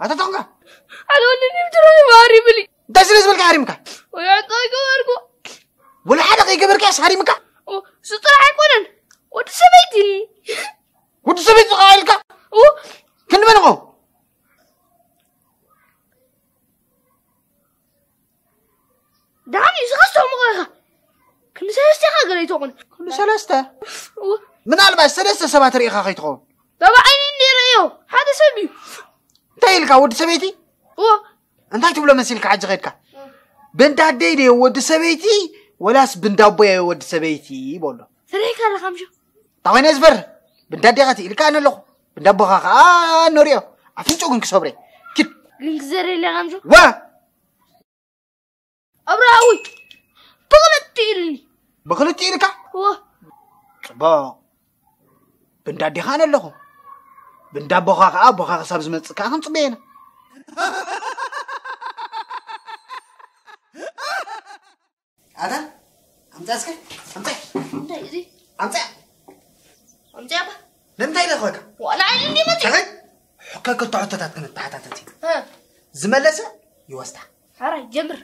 ኣታ ተኾንካ ሓደ ወዲ ድም ትሮ ማሪ ብሊ እንታይ ስለ ዝበልካ ሃሪምካ? ወይ ኣታ ይገበርኩ። ወላ ሓደ ከይገበርካስ ሃሪምካ? ስጥራ ኣይኮነን። ወዲ ሰበይቲ ወዲ ሰበይቲ ዝቃልካ? ክንዲ መን ኾ? ዳኒ ዝኸስቶ ምኾይኻ ክንዲ ሰለስተ ኢኻ ገለ ይትኾን። ክንዲ ሰለስተ? ምናልባት ሰለስተ ሰባት ርኢኻ ከይትኸውን። ተባዓይኒ እንዲ ርእዮ ሓደ ሰብ እዩ። እንታይ ኢልካ ወዲ ሰበይቲ? እንታይ ትብሎ መሲልካ ሕጂ ኸድካ? ብንዳደይ ድየ ወዲ ሰበይቲ ወላስ ብንዳቦያ ወዲ ሰበይቲ? በሎ። ፈሪሕካ ኣለኻ ምሾ? እንታይ ኮይነ ዝፈር? ብንዳዴኻ ትኢልካ ኣነ ኣለኹ። ብንዳቦኻ ኸዓ ነሪኦ። ኣፍንጮ ግን ክሰብሬ። ኪድ። ግን ክዘር ኢለኻ ምሾ? ዋ! ኣብራዊ ብኽልቲ ኢልኒ። ብኽልቲ ኢልካ? ዋ! ጽቡቕ። ብንዳዴኻ ኣነ ኣለኹ። ብንዳቦኻ ኸዓ ኣቦኻ ክሳብ ዝመጽእ ከኣ ክንጽበ ኢና። ኣታ ኣምጻ እስከ ኣምጻ እንታይ እዚ ኣምጻ ኣምጻ ኣባ ንምንታይ ኢለ ኸካ ዋላ ዓይኒ እንዲ መጽ ሕከ ክልተ ሕቶታት ክንተሓታተት እዩ። ዝመለሰ ይወስዳ። ሓራይ ጀምር።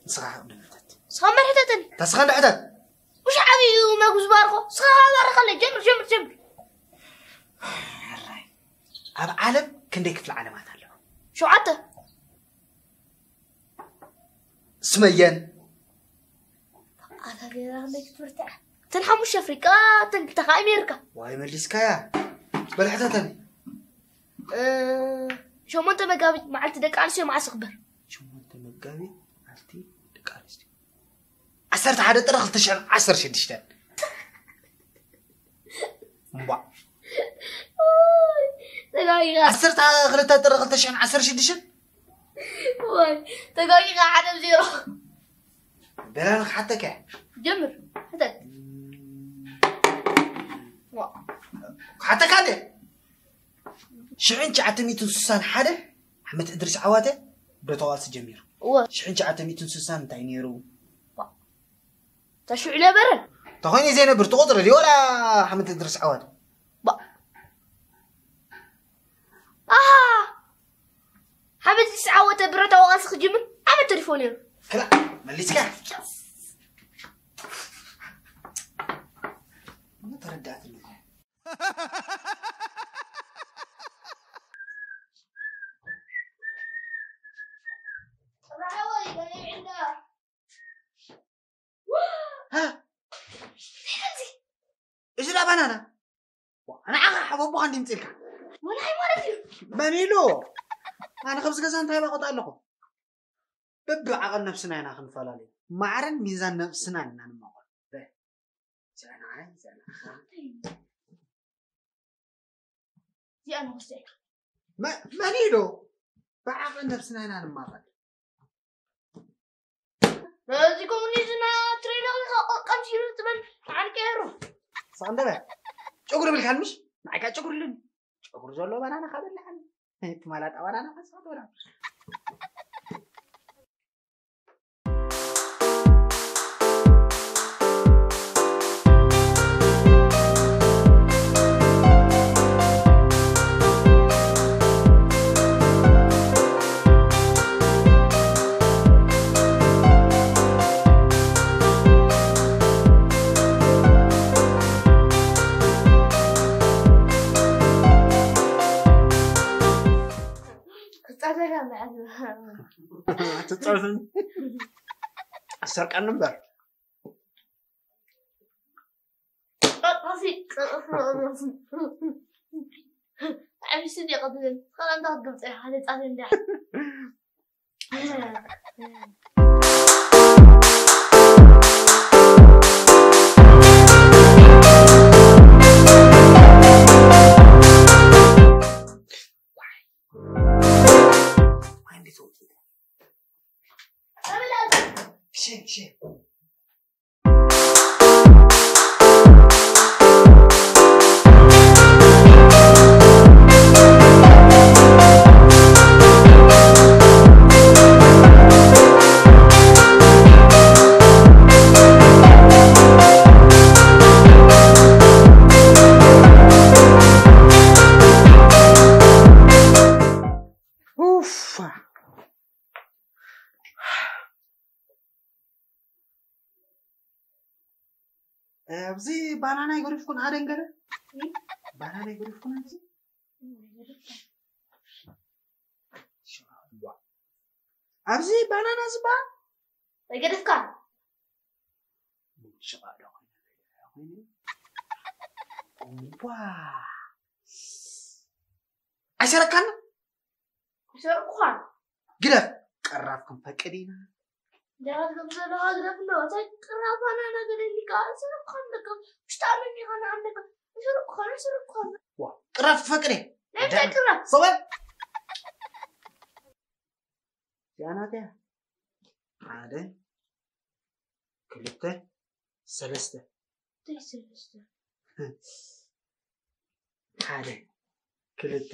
ንስኻ ቅድም ሕተት። ንስኻ መርሕተተኒ። ተስኻ እንድሕተት። ውሽ ዓብዩ መጉዝ ባርኾ ስኻ ባርኸለ ጀምር ጀምር ጀምር። ሕራይ ኣብ ዓለም ክንደይ ክፍለ ዓለማት ኣለዋ? ሸውዓተ። ስመየን ኣታ ገይራ ክንደይ ክትብርትዕ? እተን ሓሙሽተ ኣፍሪቃ እተን ክልተ ከዓ ኣሜሪካ። ዋይ መሊስካያ። በል ሕተተኒ። እ፣ ሸሞንተ መጋቢት መዓልቲ ደቂ ኣንስትዮ መዓስ ይኽበር? ሸሞንተ መጋቢት መዓልቲ ደቂ ኣንስትዮ ዓሰርተ ሓደ ጥሪ ክልተ ሽሕን ዓሰርተ ሽዱሽተን። እምቧ። ተጋጊኻ። ዓሰርተ ክልተ ጥሪ ክልተ ሽሕን ዓሰርተ ሽዱሽተን። ወይ ተጋጊኻ ሓደ ዜሮ። በላን ክሓተካ። ጀምር። ሕተት። ዋ። ክሓተካ እንዴ? ሽሕን ትሽዓተ ሚእትን ስሳን ሓደ ዓመት እድሪስ ዓዋተ ብረታዊ ቃልሲ ጀሚሩ። እወ። ሽሕን ትሽዓተ ሚእትን ስሳን እንታይ ነይሩ? ዋ። ተሽዑ ነበረ። ተኾይኑ ዘይነብር ትቆጽረ ድዩ ወላ ዓመት እድሪስ ዓዋተ? ባ። ኣሃ። ዓመት እድሪስ ዓዋተ ብረታዊ ቃልሲ ክጅምር ዓመት ተሪፎ ነይሩ። ክላ መሊስካ። ተረዳእትኒ። እዚ ዳ ባናና ንዓኻ ሓቦቦኻ እንዲምፅልካ ወላይ ማለት እዩ። መን ኢሉ ኣነ ከብዚ ገዛ እንታይ ባቆጣ ኣለኹ? በብዓቐን ነብስና ኢና ክንፈላለዩ። ማዕረን ሚዛን ነብስና ኢና ንማቐሉ። በ-፣ እዚኣ ንዓይ፣ እዚኣ ንዓኻ። እዚኣ ንወስዳ ኢኻ። መ-፣ መን ኢሉ? ብዓቐን ነብስና ኢና ንማቐል። በዚ ኮሙኒዝም ትሬዳ ኸ-፣ ቀምሲሉ ትበል፣ ንዓን ቀየሩ። ሳቕ እንደ በል። ጨጉሪ ብልካን ምሽ? ንዓይ ካኣ ጨጉሪ ኣለኒ። ጨጉሪ ዘሎ ባናና ካበልዓኒ። ትማላጣ ባናና ካስፋት ወላ። ክጻደጋ መዓዝ ትጻወትን ሰርቀን እምበር። ቀጥሲ፣ ቀጥሲ፣ ቀጥሲ። ዓብሲ እንዲ ቀጥልን። ኸላ እንዳ ክትገልጸ ሓደ ጻፍ እንዳ። ኣብዚ ባናና ይገድፍኩን ኣደንገረ። ባናና ይገድፍኩን ኣብዚ። ኣብዚ ባናና ዝበሃል ኣይገደፍካ። ሸቓሎ ኮይኑ ኮይኑ። እዋ። ኣይሰረካን? ይሰርኩኻ። ግደፍ። ቀራፍ ክንፈቅድ ኢና። ደራት ከም ዘለዋ ግደፍ እንዶ። እንታይ ቅራፋና ነገር ይልካ? ይሰርኩኻ ኣለካ። ውሽጣ ኣለኒ ኻና ኣለካ። ይሰርኩኻ፣ ይሰርኩኻ። ዋ፣ ቅራፍ ፈቅድ እየ። ናይ እንታይ ቅራፍ? ሰው በል። እዚኣ ናት እያ። ሓደ፣ ክልተ፣ ሰለስተ። እንታይ ሰለስተ? ሓደ፣ ክልተ፣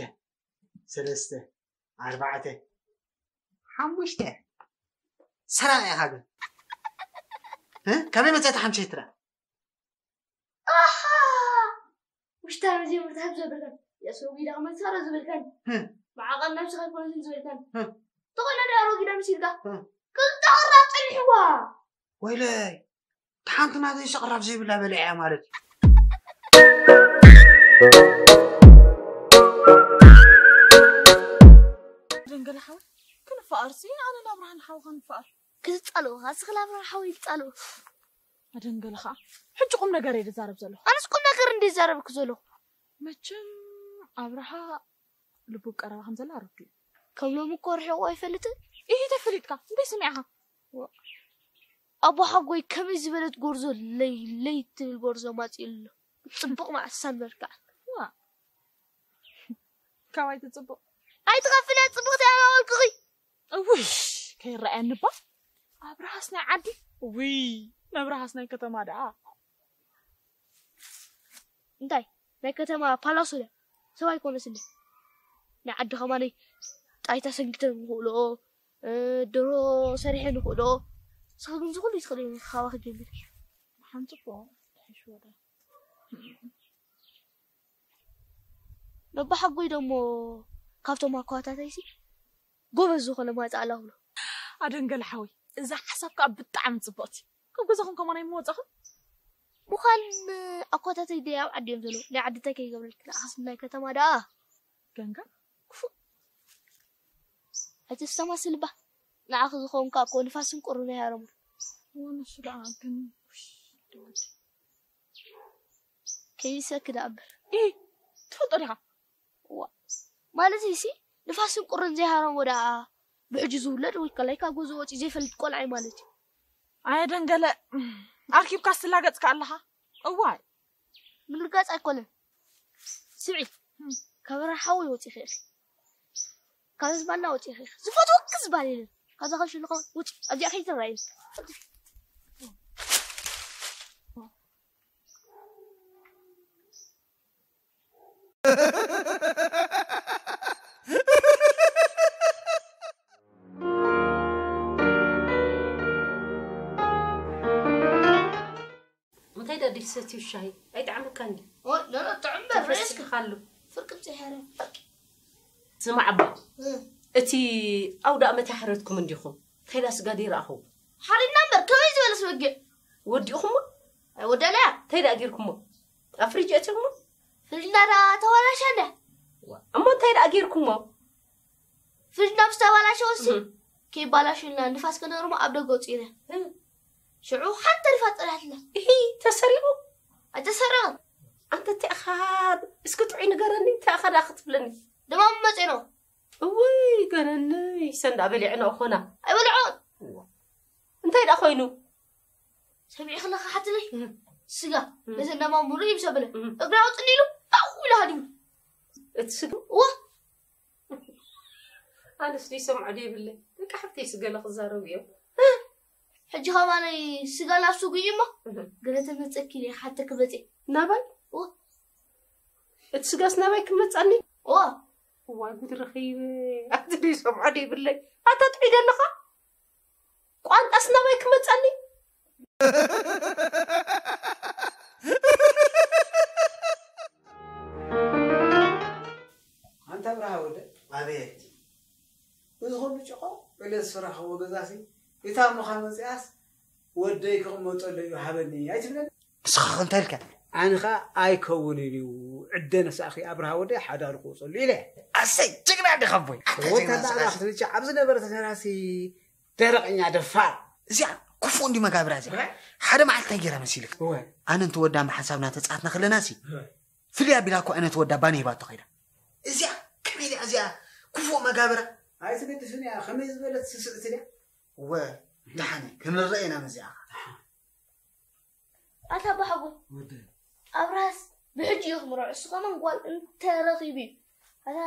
ሰለስተ፣ ኣርባዕተ፣ ሓሙሽተ። ሰራቂ ኢኻ ግን። እ? ካበይ መጸት ሓምሸይ ትራ? ኣሃ! ውሽታ መዚኦም ምትሃብ ዘብልካን፣ የእስሩ ጊዳ ክመልሳሮ ዝብልካን፣ ህ። ብዓቐብ ነብስኻ ኣይኮነትን ዝብልካን። ህ። ተኾነ ዶ ኣሮጊዳ መሲልካ? ህ። ክልተ ቅራፍ ጸኒሕዋ። ወይለይ፣ ሓንቲ ናተይ ሸቕራፍ ዘይብላ በሊዐያ ማለት እዩ። ደንገለ ሓወይ፣ ክንፈኣርሲ፣ ኣነ ናብ ብርሃን ሓውኻ ንፈኣር። ክትጻልኡ፣ እስኺ ናብ ብርሃን ሓወይ ይጻልኡ። ኣደንገለ ኸኣ፣ ሕጂ ቁም ነገር እየ ዝዛረብ ዘለኹ። ኣነስ ቁም ነገር እንደ ይዛረብክ ዘለኹ። መቸም ኣብርሃ ልቡ ቀረባ ከም ዘላ ኣረዱ እዩ። ከም ሎሚ እኮ ርሒቑ ኣይፈልጥን። ይህ ተፈሊጥካ፣ እንታይ ሰሚዕኻ? ኣቦ ሓጎይ ከመይ ዝበለት ጎርዞ ለይ ለይ ትብል ጎርዞ ማፂኡ ኣሎ። ጽቡቕ መዓሳ ነበርካ። ዋ። ካባይ ትጽቡቕ? ኣይትኸፍለ ጽቡቕ ተያማወልክኺ። እውይ፣ ከይረኣየኒ እባ። ኣብርሃስ ናይ ዓዲ። እውይ፣ ነብርሃስ ናይ ከተማ ደኣ። እንታይ? ናይ ከተማ ፓላሶ ድያ? ሰብ ኣይኮነስ እንደ። ናይ ዓዲ ከማነይ ጣይታ ሰንኪተ ንኽእልኦ፣ እ፣ ደሮ ሰሪሐ ንኽእልኦ። ንስኻ ግን ዝኹሉ ይትኽእል እዩ፣ ካባኺ ጀሚረ። ብሓንጽፎ ትሕሽ ወደ። በባሓጎይ ደሞ ካብቶም ኣኳታታይሲ ጎበዝ ዝኾነ ማፃ ኣላ ብሎ። ኣደንገለ ሓወይ፣ እዛ ሓሳብ ከኣ ብጣዕሚ ጽብቕቲ። ካብ ገዛኹም ከማን ኣይምወጻኹም? ምዃን ኣኳታተይ ደይ ኣብ ዓዲ እዮም ዘለዉ። ናይ ዓዲ እንታይ ከይገብረልኪ ንዓኻስ ናይ ከተማ ደኣ? ገንጋ፣ ክፉእ። ኣይተስተማስልባ። ንዓኺ ዝኸውን ከኣ እኮ ንፋስን ቁርን ኣይሃረሙን። እዋ፣ ንሱ ደኣ ግን፣ ውሽ፣ ደወል። ከይሰኪ ደኣ እምበር። ኢ፣ ትፈልጦ ዲኻ? እዋ። ማለት እሲ ንፋስን ቁርን ዘይሃረሞ ደኣ ብሕጂ ዝውለድ ወይ ከላይ ካብ ገዝኡ ወፂኡ ዘይፈልጥ ቆልዓ እዩ ማለት እዩ። ኣየ ደንገለ፣ ኣርኪብካ ስትላገጽካ ኣለኻ። እዋይ። ምልጋጽ ኣይኮነን። ስምዒ፣ እም። ካብ ራሓዊ ወፂኺ ኢኺ። ካብ ዝባና ወፂኺ ኢኺ። ዝፈትወኪ ዝባል የለን። ካብዛ ከሽልኾ ውፂ። ኣብዚኣ ከይትረኣይኒ። እንታይ ደዲል ሰትዩ ሻሂ? ኣይጠዓመካን ድዩ? ኦይ፣ ኖ፣ ኖ፣ ጥዑም በር፣ ተፈሲስካ ሬስክ። ካሉ። ፍርቂ ብፅሕ ያረ። ስማዕ ኣባ፣ እ። እቲ ኣውደ ኣመት ያሕረድኩም እንዲኹም? እንታይ ዳ ስጋ ደይ ረኣኹ? ሓሪድና እምበር፣ ከመይ ዝበለስ በጊዕ? ወዲእኹሞ? ኣይወደና እያ። እንታይ ደኣ ጌርኩሞ? ኣብ ፍሪጅ ኣእቲኹሞ? ፍሪጅና ዳ ተባላሻ እንዳ። ዋ፣ እሞ እንታይ ደኣ ጌርኩሞ? ፍሪጅና ምስ ተባላሸወሲ፣ እህ። ከይባላሸልና ንፋስ ከነርሞ ኣብ ደገ ወፂእና። እህ። ሽዑ ሓንቲ ንፋስ ፀኒሓትና። እሂ፣ ተሰሪቑ? ኣይተሰረቐን። ኣንተ እንታይ ኢኻ? እስኪ ጥዑይ ንገረኒ፣ እንታይ ኢኻ ደኣ ክትብለኒ? ደማሙ መፂኡ ነው። እውይ፣ ገረኒ፣ ሰንዳ በሊዕና ኾና። ኣይበልዖን። እዋ። እንታይ ደኣ ኮይኑ? ሰሚዕኺ ኣለኺ ሓትለይ? እህ። ስጋ፣ እህ። ነዘን ደማሙ ርእዩ ምስ ኣበለ፣ እህ። እግራ ኣውፅኒ ኢሉ፣ ኣው ኢሉ ሃዲሙ። እቲ ስጋ? እዋ። ኣነስ ዘይሰምዖ ደይብለይ። ደቂ ሓፍተይ ስገለ ክዛረቡ እዮም። ሕጂ ኸማነይ ስጋ ናብ ስጉ እዩ እሞ፣ እህ። ገለ ተመጸኪ ኢለ ሓተኪ መጽየ። ናባይ? እዋ። እቲ ስጋስ ናባይ ክመጻኒ? እዋ። እዋይ ጉድ ረኺበ። ኣቲ ዘይሰምዖ ደይብለይ። ኣታ ጥዑይ ደለኻ? ቋንጣስ ናባይ ክመጻኒ? ኣንታ ብርሃ ወደ፣ ኣቤት። እዚ ኹሉ ጭቆ፣ ዕለት ዝረኸቦ ገዛሲ፣ እታ እሞኻ መጺኣስ፣ ወደይ ክቕመጠሉ እዩ ሃበኒ፣ ኣይትብለን? ንስኻ ከ እንታይ ኢልካ? ኣነ ኸኣ ኣይከውንን እዩ፣ ዕደ ነሳእኺ ኣብርሃ ወደይ ሓዳሩ ክወጸሉ ኢለ። ኣሰይ ጅግና ዲኻ ኣቦይ። ኣታ ጅግና ወታደር ንስኻ። ኣኽትልቻ ኣብ ዝነበረ ተሰራሲ ደረቕኛ ደፋር። እዚኣ ክፉእ እንዲ መጋብራ እዚኣ። እወ። ሓደ መዓልቲ እንታይ ገይራ መሲልክ? እወ። ኣነ እንተ ወዳ ብሓንሳብና ተጻትና ከለና ሲ እወ። ፍልይ ኣቢላ እኮ እነ ተወዳ ባኒ ሂባቶ ከይዳ። እዚኣ ከመይ ድያ እዚኣ ክፉእ መጋብራ? ኣይትገድስን እያ፣ ከመይ ዝበለት ስስዕቲ ድያ? እወ፣ ደሓን እዩ፣ ክንረአ ኢና ምስዚኣ። ኣታ ኣቦሓጎይ፣ ወደይ። ኣብርሃስ ብሕጂ እዩ ክምርዖ፣ እሱ ከማን ጓል እንተረኺቡ እዩ። ኣታ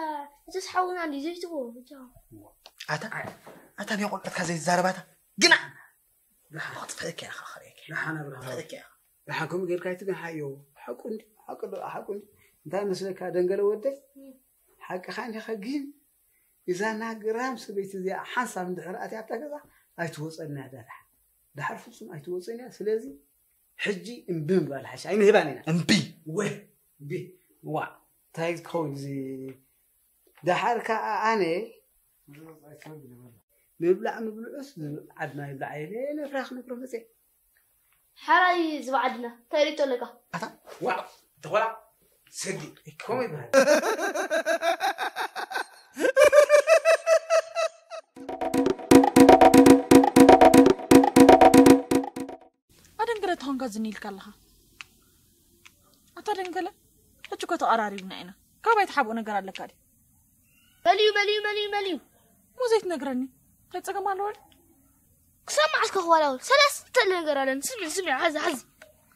እትስ ሓውና እንዲ ዘይትቦ ብቻ። ኣታ ኣታ ናይ ቆልዑትካ ዘይትዛረባታ ግና ደሓን። ክጥፍእካ ኢኻ፣ ክርእየካ። ደሓን ኣብርሃ። ክርእየካ ኢኻ። ደሓን ከምኡ ጌርካ ኣይትግንሓዮ። ሓቁ እንዲ፣ ሓቁ ዶ፣ ሓቁ እንዲ። እንታይ መስለካ ደንገለ ወደይ? እም። ሓቅኻ እንዲኻ ግን እዛ ናግራም ሰበይቲ እዚኣ ሓንሳብ እንድሕር ኣትያ ኣብታ ገዛ ኣይትወጸና እያ ዳታ። ደሓር ፍጹም ኣይትወጸን እያ። ስለዚ ሕጂ እምቢ ምባል ሓሽ ኣይንህባን ኢና። እምቢ። ወይ እምቢ። ዋ፣ እንታይ ክኸውን እዚ? ደሓር ከኣ ኣነ ምብላዕ ምብልዑስ ዝብዓድና ይብላዕ ኢለ ነፍራ ክነፍሮ መጽየ። ሓራይ ዝብዓድና እንታይ ርእቶ ኣለካ? ኣታ ዋው፣ ተኾላ ሰዲ ከምኡ ይበሃል። ኣደንገለ ተኾንካ ዝን ኢልካ ኣለኻ። ኣታ ደንገለ፣ ሕጂ እኮ ተቐራሪብና ኢና። ካባይ ትሓብኦ ነገር ኣለካ ድዩ? መሊዩ፣ መሊዩ፣ መሊዩ፣ መሊዩ። እሞ ዘይትነግረኒ? እንታይ ጸገም ኣለዎ? ክሳብ መዓስ ከኽዋላውል? ሰለስተ ነገር ኣለኒ። ስምዒ፣ ስምዒ፣ ሓዚ፣ ሓዚ።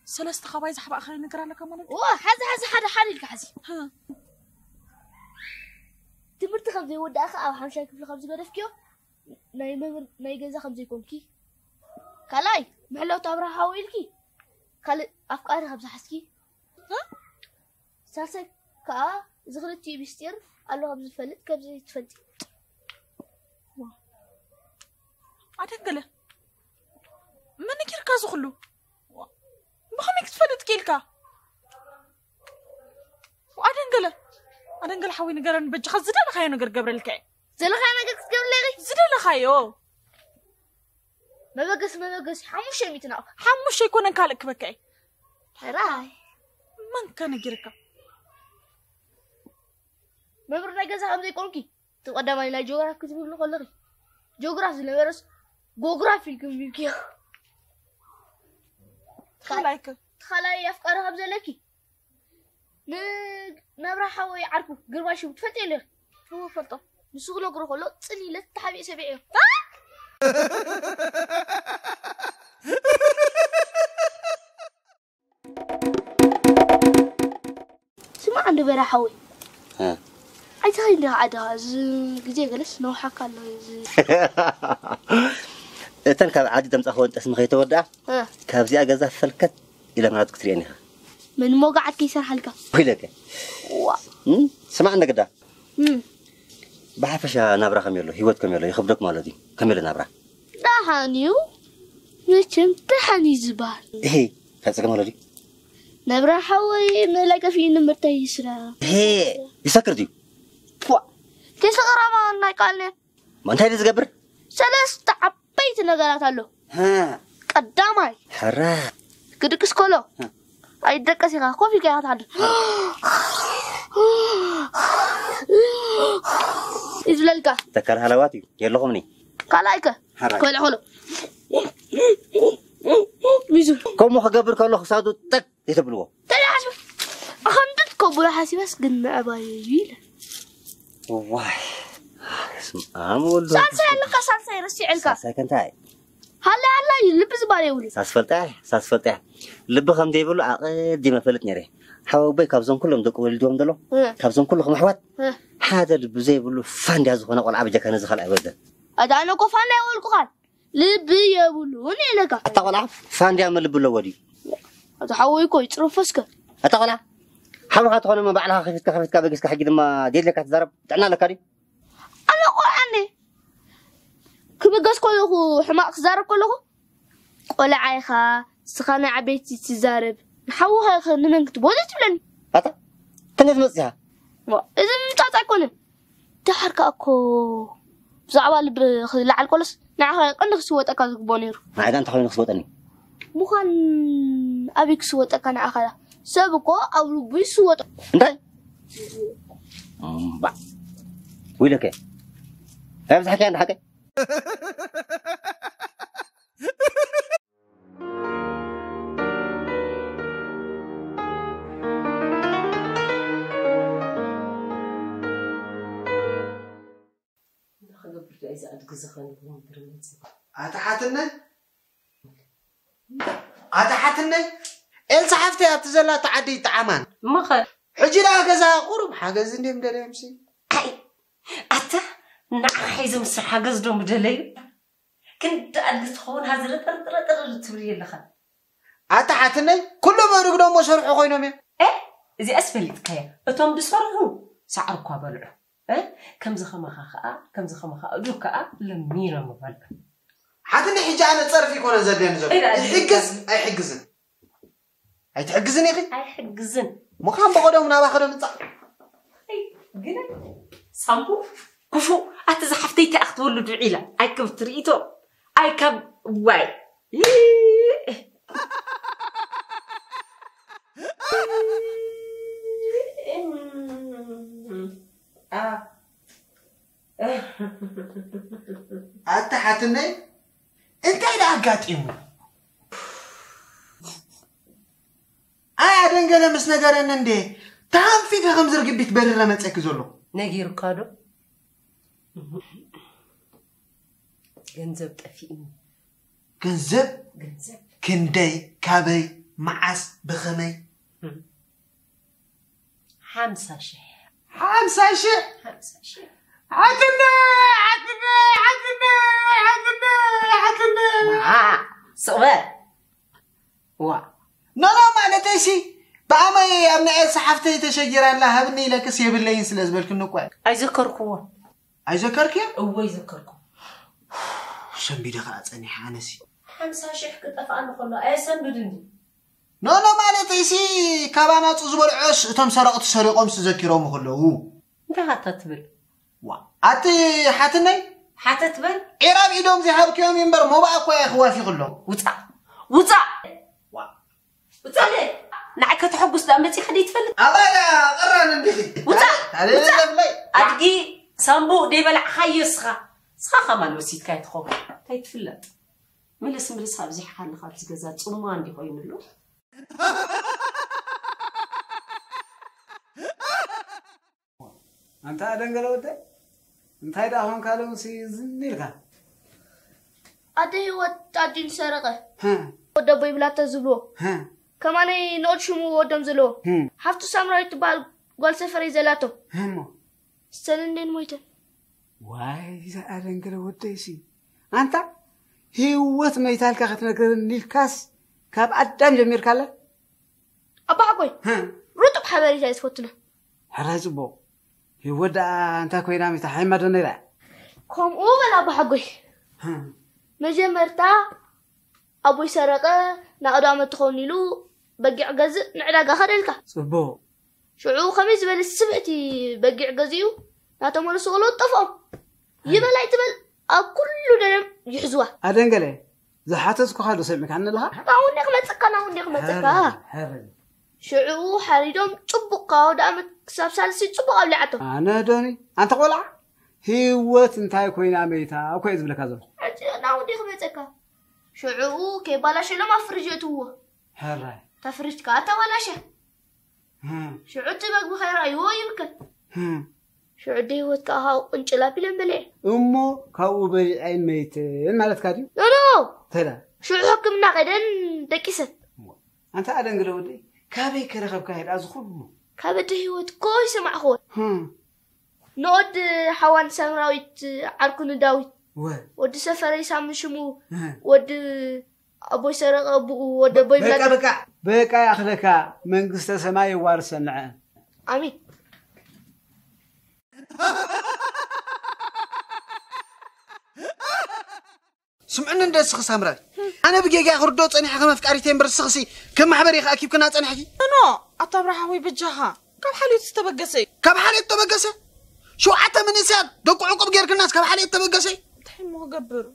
ሰለስተ ካባይ ዝሓባእኻዮ ነገር ኣለካ ማለት እዩ? እዋ፣ ሓዚ፣ ሓዚ፣ ሓደ፣ ሓደ ኢልካ ሓዚ። ሃ። ትምህርቲ ከም ዘይወዳእካ ኣብ ሓምሻይ ክፍሊ ከም ዝገደፍክዮ፣ ናይ መምህር፣ ናይ ገዛ ከም ዘይኮንኪ። ካልኣይ፣ ምሕለውቲ ኣብርሃ ሓወይ ኢልኪ፣ ካልእ ኣፍቃሪ ከም ዝሓዝኪ። ሃ? ሳልሳይ ከኣ፣ እዚ ክልቲኡ ምስጢር ኣሎ ከም ዝፈልጥ ከም ዘይትፈልጢ። ዋ። ኣደንገለ፣ መን ነጊርካ እዚ ኩሉ? ዋ። ብኸመይ ክትፈልጥ ክኢልካ? ኣደንገለ፣ ኣደንገለ ሓወይ ንገረኒ በጃኻ፣ ዝደለኻዮ ነገር ገብረልካ እየ። ዝደለኻዮ ነገር ክትገብርለይ ኢኺ? ዝደለኻዮ። መበገሲ፣ መበገሲ፣ ሓሙሽተ ሚእቲ ናቕፋ። ሓሙሽተ ኣይኮነን፣ ካልእ ክበካ እየ። ሕራይ። መን ከ ነጊርካ? መምህር ናይ ገዛ ከም ዘይኮንኪ፣ እቲ ቀዳማይ ናይ ጂኦግራፊ ክትብሉ ከለኺ፣ ጂኦግራፍ ዝነበረስ ጎግራፍ ኢልኪ ኣንቢብክዮ። ካልኣይ ከ? እቲ ካልኣይ ኣፍቃሪ ከም ዘለኪ፣ ን-፣ ናብራ ሓወይ ዓርኩ ግርማይ ሽሙ ትፈልጥዮ ኣለኺ? እወ፣ እፈልጦ። ንሱ ክነግሮ ከሎ ጽል ኢለ ተሓቢኤ ሰሚዐዮ። ስማዕ እንዶ በራ ሓወይ። እ። ኣይትኸይድ እንዲኻ ዓድኻ፣ እዚ ግዜ ገለስ ነውሓካ ኣሎ፣ እዚ እተን ካብ ዓዲ ዘምጻእኽወን ጠስሚ ከይተወድኣ፣ እ። ካብዚኣ ገዛ ፈልከት ኢለ ምናቱ ክትርእየን ኢኻ። መን እሞ ገዓት ከይሰርሓልካ? ወይለከ። ዋ። እም? ስማዕ እንደ ግዳ። እም። ብሓፈሻ ናብራ ከመይ ኣሎ? ህይወት ከመይ ኣሎ? ይኸብደኩም ኣሎ ድዩ? ከመይ ኣሎ ናብራ? ደሓን እዩ። መቸም ደሓን እዩ ዝበሃል። እሄ፣ እንታይ ጸገም ኣሎ ድዩ? ናብራ ሓወይ፣ መላቀፊ ንምርተይ ይስራ። እሄ፣ ይሰክር ድዩ? ዋ። ከይሰኸራማ ናይ ቃልነ። ማ እንታይ ድዩ ዝገብር? ሰለስተ ዓበይቲ ነገራት ኣሎ። ሃ። ቀዳማይ። ሕራ። ክድቅስ ከሎ። ሃ። ኣይደቀስ ኢኻ፣ ኮፍ ኢልካ ኢኻ ትሓድር። ይዝለልካ። ተካል ሃለዋት እዩ፣ የለኹምኒ። ካልኣይ ከ? ሕራ። ክበልዕ ከሎ። ሚዙ። ከምኡ ክገብር ከሎ ክሳዱ ጠቅ ዘይተብልዎ። እንታይ ሓስብ? ኣኸምድት ከብሎ ሓሲባስ ግን ምዕባይ እዩ ኢለ። ዋይ። ስም ኣም ወልዶ ሳልሳይ ኣለካ፣ ሳልሳይ ረሲዐልካ። ሳልሳይ ከንታይ? ሃላ ሃላ እዩ፣ ልቢ ዝባል የብሉ። ሳስፈልጣ፣ ሳስፈልጣ። ልቢ ከም ዘይብሉ ኣቐዲመ ፈልጥ ነይረ። ሓወቦይ ካብዞም ኩሎም ደቂ ወሊድዎም ዘሎ፣ እ። ካብዞም ኩልኹም ኣሕዋት፣ እ። ሓደ ልቢ ዘይብሉ ፋንድያ ዝኾነ ቆልዓ በጃካ ነዚ ካልኣይ ወደ። ኣታ ኣነ እኮ ፋንድያ ወልቁኻል። ልቢ የብሉን ኢለካ። ኣታ ቆልዓ ፋንድያ መ ልቢ ኣለዎ ድዩ? ኣታ ሓወይ እኮ ይጽረፎ እስከ። ኣታ ቆልዓ ሓውኻ ተኾነ እሞ ባዕልኻ ከፊትካ፣ ከፊትካ በጊስካ፣ ሕጂ ድማ ዴድለካ ትዛረብ። ጥዕና ኣለካ ድዩ? ኣነ ቆልዓ እንዴ? ክብገስ ከለኹ፣ ሕማቕ ክዛረብ ከለኹ፣ ቆልዓ ኢኻ፣ ንስኻ ናይ ዓበይቲ ትዛረብ። ንሓውኻ ኢኻ ንመን ክትቦ ዘይትብለኒ? ኣታ ከመይ ትመጽእ ኢኻ? ዋ፣ እዚ ምምጻጽ ኣይኮነን። ደሓር ከኣ እኮ ብዛዕባ ልቢ ክለዓል ከሎስ ንዓኻ ቀንዲ ክስወጠካ ዝግብኦ ነይሩ። ንዓይ እንታይ ኮይኑ ክስወጠኒ? ምዃን ኣበይ ክስወጠካ ንዓኻ? ሰብ እኮ ኣብ ልቡ ይስወጦ። እንታይ እምባ? ውይለከ ኣብዝሓካ እንዳ ሓቀ ክገብር ዳይ ዝኣድግ ዝኸን ምድሪ መጽእ ኣታ ሓትነ ኣታ ሓትነ ኤልሳ ሓፍተይ ኣብቲ ዘላ ተዓዲ ይጠዓማን እሞኸ ሕጂ ደኣ ገዛ ቁሩብ ሓገዝ እንድም ደለየምሲ ኣይ ኣታ ንዓኻ ሒዞም ስር ሓገዝ ዶ ምደለዩ ክንዲ ኣድጊ ትኸውን ሃዝረጠርጥረጥር ትብል የለኻ ኣታ ሓትነይ ኩሎም ኣእዱግ ደሞ ሰርሑ ኮይኖም እዮም እ እዚኣስ ፈሊጥካያ እቶም ዝሰርሑ ሳዕር እኳ በልዑ እ ከምዚ ከማኻ ከዓ ከምዚ ከማኻ ኣእዱግ ከዓ ለሚኖም ይበልዑ ሓትነይ ሕጂ ኣነ ፀርፊ ይኮነ ዘድልየኒ ዘሎ ኢላ ይሕግዝ ኣይሕግዝን ኣይትሕግዝን ኢኺ ኣይሕግዝን ምዃን ብቐደሙ ናባኸ ዶ ምፃእ ግን ሳምቡ ክፉእ ኣቲ ዝሓፍተይ እንታይ ክትወልድ ውዒላ ኣይከብ ትርኢቶ ኣይከብ ዋይ ኣታ ሓትነይ እንታይ ደኣ ኣጋጢሙ ኣይ ኣደንገለ ምስ ነገረኒ እንዴ ተሃንፊፈ ከም ዝርግቢት በሪረ መፀኪ ዘሎ ነጊሩካ ዶ ገንዘብ ጠፊእኒ ገንዘብ ገንዘብ ክንደይ ካበይ መዓስ ብኸመይ ሓምሳ ሽሕ ሓምሳ ሽሕ ሓምሳ ሽሕ ሓትነ ሓትነ ሓትነ ሓትነ ሓትነ ዓ ስቕበል ዋ ኖኖ ማለተይሲ ብኣመይ ኣብ ናይ ኤልሳ ሓፍተይ ተሸጊራ ኣላ ሃብኒ ኢለክስ የብለይን ስለ ዝበልክኒ እኮ ኣይዘከርክዎ ኣይዘከርክዮ እወ ይዘከርኩ ሰንቢደ ከዓ ፀኒሐ ኣነሲ ሓምሳ ሽሕ ክጠፍኣኒ ከሎ ኣየሰንብድኒ ኖኖ ማለተይሲ ካብ ኣናፁ ዝበልዖስ እቶም ሰረቕቲ ሰሪቖምስ ዘኪሮም ከለዉ እንታይ ካታ ትብል ዋ ኣቲ ሓትነይ ሓተት በል ዒራብ ኢዶም ዘይሃብክዮም እምበር ሞባእ እኮ እየ ክዋፊ ከሎ ውፃእ ውፃእ ውፃእ ንዓይ ከተሐጉስ ዳ መፂኻ ደይትፈልጥ ኣባያ ቀራን እንዲኺ ውፃእ ታደለብለይ ኣድጊ ሳምቡ ደይበላዕኻዮ እስኻ እስኻ ከማን ወሲድካ ይትኸውን እንታይ ትፍለጥ ምልስ ምልስ ኣብዚሕካ ኣለካ ኣብዚ ገዛ ፅሙዋ እንዲ ኮይኑሉ ኣንታ ኣደንገለ ወደይ እንታይ ደኣ ኾንካ ሎምሲ ዝን ኢልካ ኣደ ህይወት ኣዲን ሰረቐ ህ፣ ወደ ቦይ ብላተ ዝብልዎ ህ፣ ከማነይ ንኦድ ሽሙ ወዶም ዘለዎ ህ፣ ሓፍቱ ሳምራዊት ትበሃል ጓል ሰፈረይ ዘላቶ ህሞ ሰለንዴን ሞይተ ዋይ እዛ ኣደንገለ ወደይሲ ኣንታ ህይወት መይታልካ ክትነግረኒ ኢልካስ ካብ ኣዳም ጀሚርካለ ኣባሓጎይ ርጡብ ሓበሬታ እዩ ዝፈቱና ሕራይ ፅቡቕ ህይወት ደኣ እንታይ ኮይና ሚታ ሓይማ ዶ ነይራ ከምኡ በል ኣባሓጎይ መጀመርታ ኣቦይ ሰረቐ ንኣውደ ዓመት ትኸውን ኢሉ በጊዕ ገዝእ ንዕዳጋ ከደልካ ፅቡቕ ሽዑ ከመይ ዝበለ ስብሕቲ በጊዕ ገዚኡ ናተመለሱ ቆልዑት ጠፍኦም ይበል ኣይትበል ኣብ ኩሉ ደለም ይሕዝዋ ኣደንገለ ዝሓተትኩኻ ዶ ሰሚዕካኒ ኣለኻ ናውኔ ክመፀካ ናውኔ ክመፀካ ሕረ ሽዑ ሓሪዶም ፅቡቕ ካብ ኣውደ ዓመት ክሳብ ሳልሲ ፅቡቕ ኣብሊዓቶም ኣነ ዶኒ ኣንተ ቆልዓ ህይወት እንታይ ኮይና መይታ እኮ እየ ዝብለካ ዘሎ ሕጂ ናውዲ ክመፀካ ሽዕኡ ከይባላሸሎም ኣብ ፍርጅ የትውዎ ሕራይ እታ ፍርጅ ከዓ ተባላሸ ሽዑ እቲ መግቢ ከይረኣይዎ ይብከል ሽዑ ደ ህይወት ከዓ ካብኡ ቅንጭል ኣቢለን በልዐ እሞ ካብኡ በሊዐን መይተን ማለትካ ድዩ ኖኖ ተዳ ሽዑ ሕክምና ከይደን ደቂሰን ኣንታ ኣደንግለ ወደይ ካበይ ከረኸብካ ሄዳ እዚ ኩሉ ካብ ኣደ ህይወት እኮ ይሰማዕክዎ ንኦድ ሓዋን ሳምራዊት ዓርኩ ንዳዊት ወ ወዲ ሰፈረይ ሳሚ ሽሙ እህ፣ ወዲ ኣቦይ ሰረቐ ብኡ ወዲ ኣቦይ በቃ ብላታ በቃ በቃ ያኽለካ መንግስተ ሰማይ የዋርሰን ንዐ ኣሜን ስምዕኒ እንደ ስኺ ሳምራይ ኣነ ብጌጋ ክርዶ ጸኒሐ ከም ኣፍቃሪተ እምበር ስኽሲ ከም ማሕበር ኢኻ ኣኪብክና ጸኒሕኪ ኖ ኣታ ኣብርሃ ወይ በጃኻ ካብ ሓልዮት ዝተበገሰ እዩ ካብ ሓልዮት ተበገሰ ሸውዓተ መንእሰያት ደቂ ዕቁብ ጌርክናስ ካብ ሓልዮት ተበገሰ እንታይ እሞ ክገብር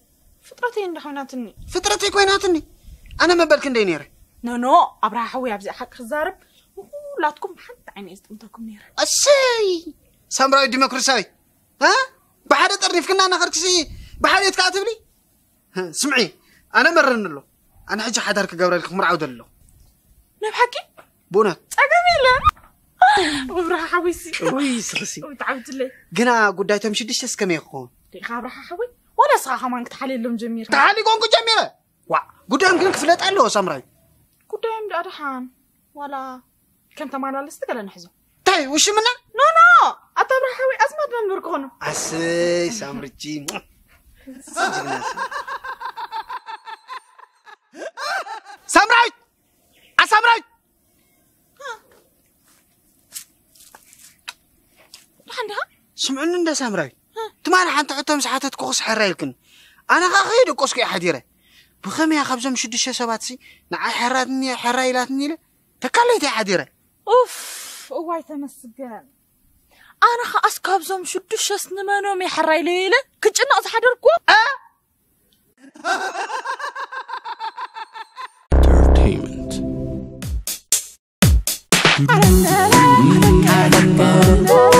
ፍጥረተይ እንዳ ኮይናትኒ ፍጥረተይ ኮይናትኒ ኣነ መበልክ እንደይ ነይረ። ኖኖ ኣብርሃ ሓወይ፣ ኣብዚ ሓቂ ክዛረብ ንኩላትኩም ብሓንቲ ዓይነ እየ ዝጥምተኩም ነይረ። ኣሰይ፣ ሳምራዊ ዲሞክራሲያዊ፣ እ? ብሓደ ጠርኒፍክና እናኸድክሲ ብሓልዮት ከዓ ትብሊ? እ፣ ስምዒ፣ ኣነ መረኒ ኣሎ። ኣነ ሕጂ ሓዳር ክገብረልክ ምርዓው ደሎ። ናይ ብሓቂ ብእውነት ጸገም የለ። ኣብርሃ ሓወይሲ ውይ ስኽሲ። ብጣዕሚ ትለይ። ግና ጉዳይቶም ሽዱሽተ እስከመይ ክኸውን? ደኻ ኣብርሃ ሓወይ፣ ዋላ ስኻ ከማን ክትሓልየሎም ጀሚርካ። ተሓሊቆንኩ ጀሚረ። ዋ፣ ጉዳዮም ግን ክፍለጥ ኣለዎ ሳምራዊ። ጉዳዮም ደኣ ደሓን ዋላ ከም ተመላለስቲ ገለ ንሕዞ። እንታይ ውሽምና? ኖኖ ኣታ ኣብርሃ ሓወይ፣ ኣዝማድ መምህር ክኾኑ። ኣሰይ ሳምርጂ። ሳምራዊት፣ ኣሳምራዊት፣ ደሓን ዲኻ? ስምዕኒ እንደ ሳምራዊት፣ ትማሊ ሓንቲ ሕቶ ምስ ሓተትኩኽስ ሕራይ ኢልክኒ። ኣነ ኸዓ ከይደቆስኩ እየ ሓዲረ። ብኸመያ ካብዞም ሽዱሽተ ሰባትሲ ንዓይ ሕራትኒ ሕራይ ኢላትኒ ኢለ ተካለይት እየ ሓዲረ። ኡፍ፣ እዋይ ተመስገን። ኣነ ኸዓስ ካብዞም ሽዱሽተስ ንመኖም እየ ሕራይ ኢለ ኢለ ክጭነቕ ዝሓደርኩ። Entertainment.